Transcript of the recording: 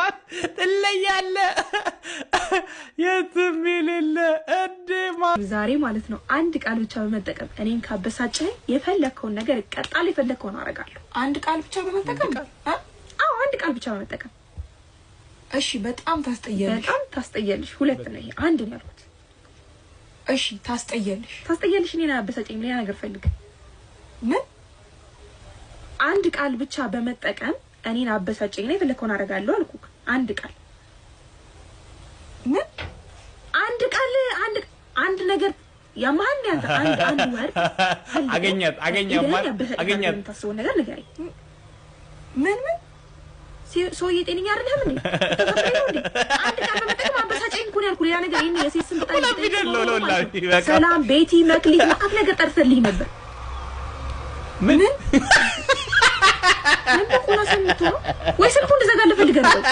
ማለት ትለያለህ። የትም የሌለ እንዴ ዛሬ ማለት ነው አንድ ቃል ብቻ በመጠቀም እኔን ካበሳጨኸኝ የፈለግከውን ነገር እቀጣለሁ፣ የፈለግከውን አደርጋለሁ። አንድ ቃል ብቻ በመጠቀም? አዎ፣ አንድ ቃል ብቻ በመጠቀም። እሺ፣ በጣም ታስጠያለሽ። በጣም ታስጠያለሽ። ሁለት ነው ይሄ፣ አንድ ነው ያልኩት። እሺ፣ ታስጠያለሽ። ታስጠያለሽ። እኔን አያበሳጨኝም። ሌላ ነገር ፈልግ። ምን? አንድ ቃል ብቻ በመጠቀም እኔን አበሳጨኝ ነው የፈለግከውን አደርጋለሁ አልኩህ። አንድ ቃል። ምን? አንድ ቃል፣ አንድ አንድ ነገር ያማን ያንተ አንድ አንድ word። አገኛት፣ አገኛት ማለት አገኛት። የምታስበውን ነገር ንገረኝ። ምን ምን? ሰውዬ ጤነኛ አይደለህም እንዴ? ተፈጥሮ ነው እንዴ? አንድ ቃል በመጠቀም አበሳጨኝ እኮ ነው ያልኩህ። ሌላ ነገር ይሄን የሴት ስም ብጠራ ሁለት ፊደል ነው ለሁላ በቃ። ሰላም፣ ቤቲ፣ መክሊት መዓት ነገር ጠርተልኝ ነበር። ምን? ምን በቆላ ሰምቶ ነው ወይ ስልኩን እንድዘጋልህ ፈልገህ ነው?